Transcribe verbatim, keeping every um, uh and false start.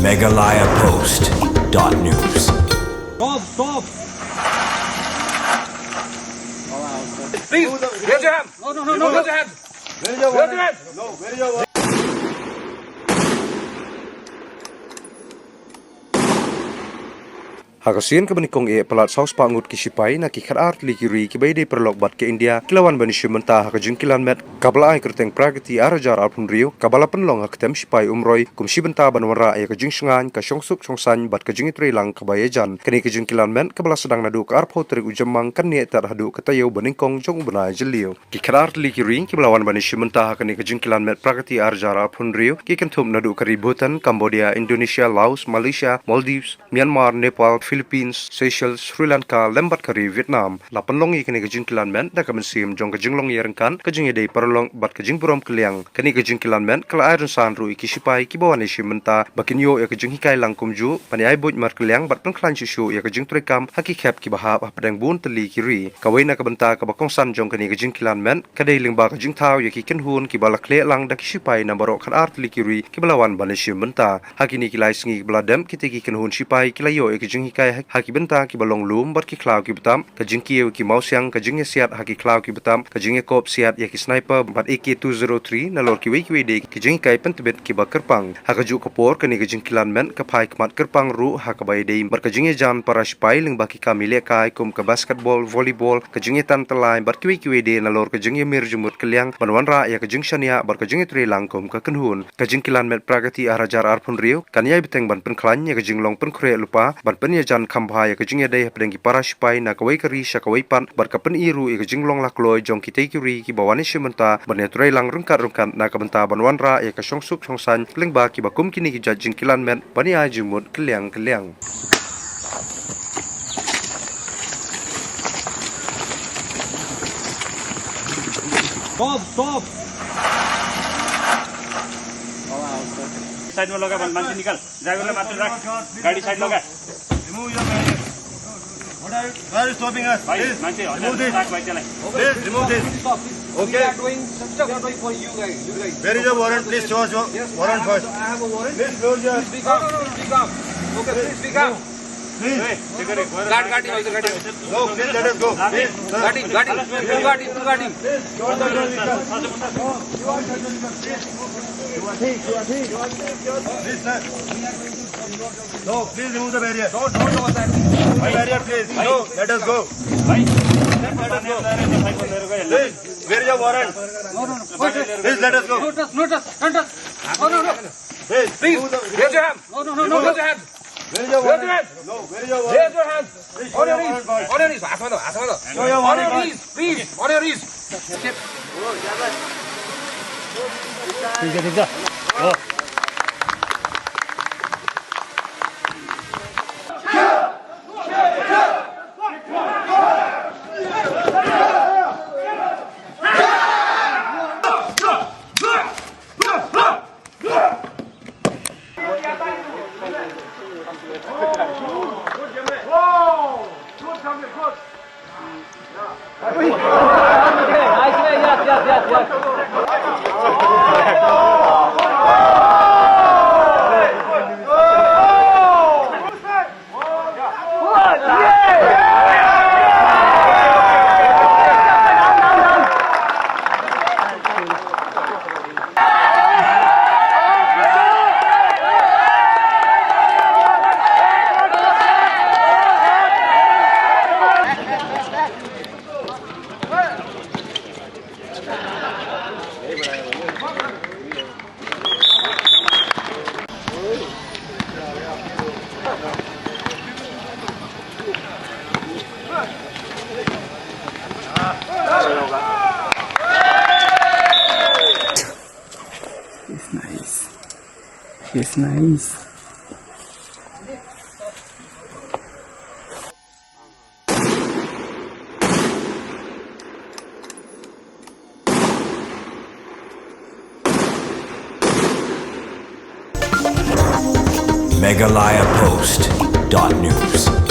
Meghalaya Post dot news. Stop, stop. Please, raise your hand. No, no, no, no, raise your hand. Raise your hand. No, raise your hand. Ha ka sien kaba nyngkong eh palat saw spah ngut ki shipai na ki khatar tylli ki ri kiba ïadei paralok bad ka India ki la wan ban ïashim bynta ha ka jingkylliang met kaba la ai kyrteng Pragati ar hajar arphew hynriew, kaba la pynlong ha ka tem shipai Umroi kum shi bynta ban wanrah ïa ka jingshngaiñ, ka shongsuk shongsaiñ bad ka jingïatreilang kaba ïajan. Kane ka jingkylliang met kaba la sdang naduh ka arphew tarik u Jymmang kan neh tad haduh ka taïew ba nyngkong jong u bnai Jylliew. Ki khatar tylli ki ri kiba la wan ban ïashim bynta ha kane ka jingkylliang met Pragati ar hajar arphew hynriew ki kynthup naduh ka ri Bhutan, Cambodia, Indonesia, Laos, Malaysia, Maldives, Myanmar, Nepal, Philippines, Seychelles, Sri Lanka lem bad ka ri Vietnam. La pynlong ïa kane ka jingkylliang met da ka mynsiem jong ka jinglong ïaryngkat, ka jingïadei paralok bad ka jingburom kylliang. Kane ka jingkylliang met ka la ai rynsan ruh ïa ki shipai kiba wan ïashim bynta ba kin ïoh ïa ka jinghikai lang kumjuh ban ïai buit markylliang bad pynkhlaiñ shuh shuh ïa ka jingtrei kam ha ki khep kiba hap hapdeng bun tylli ki ri. Kawei na ka bynta kaba kongsan jong kane ka jingkylliang met ka dei lyngba ka jingthaw ïa ki kynhun kiba la khleh lang da ki shipai na baroh khatar tylli ki ri kiba la wan ban ïashim bynta. Ha kine ki lai sngi kiba la dep, kita ki kynhun shipai ki la ïoh ïa ka jinghikai ha ki bynta kiba long lum bad ki khlaw kiba tap, ka jingkiew ki mawsiang, ka jingïasiat ha ki khlaw kiba tap, ka jingïakop siat ïa ki sniper bad A K two zero three, nalor kiwei kiwei de ki jinghikai pyntbit kiba kyrpang. Ha kajuh ka por, kane ka jingkylliang met ka phai khmat kyrpang ruh ha kaba ïadei bad ka jingïajan para shipai lyngba ki kam ïalehkai kum ka basketball, volleyball, ka jingïatan tyllai bad kiwei kiwei de, nalor ka jingïamir jingmut kylliang ban wanrah ïa ka jingshaniah bad ka jingïatreilang kum ka kynhun. Ka jingkylliang met Pragati ar hajar arphew hynriew kan ïai bteng ban pynkhlaiñ ïa ka jinglong pynkhreh lypa bad pynïajan kham bha ïa ka jingïadei hapdeng ki para shipai na kawei ka ri sha kawei pat bad ka pyni ruh ïa ka jinglong lakloi jong kitei ki ri kiba wan ïashim bynta ban ïatreilang ryngkat ryngkat na ka bynta ban wanrah ïa ka shongsuk shongsaiñ lyngba kiba kum kine ki jait jingkylliang met ban ïai jingmut kylliang kylliang. Stop, stop. साइड में लगा, मानसी निकल। ड्राइवर ने मात्र रख। गाड़ी साइड लगा। Remove your barrier. What are you, why are you stopping us? भाई, please मानसी, remove this. Please remove this. Okay. We are doing such a good for you guys. You guys. Where is your warrant? Please show us your warrant first. I have a warrant. Please close your. Please be calm. No, no, no, be calm. Okay, please be calm. Please. गाड़ी, गाड़ी, गाड़ी। No, please let us go. Please, sir. गाड़ी, गाड़ी, full गाड़ी, full गाड़ी। Please, sir. No, please remove the barrier. Don't, don't, don't. Remove the barrier, please. No, let us go. Please, where is your warrant? Please let us go. Please, raise your hand. No, no, no, no, raise your hand. Where is your warrant? No, where is your warrant? Raise your hand. On your knees. On your knees. On your knees. Please. On your knees. It's nice. It's nice. Meghalaya Post dot news.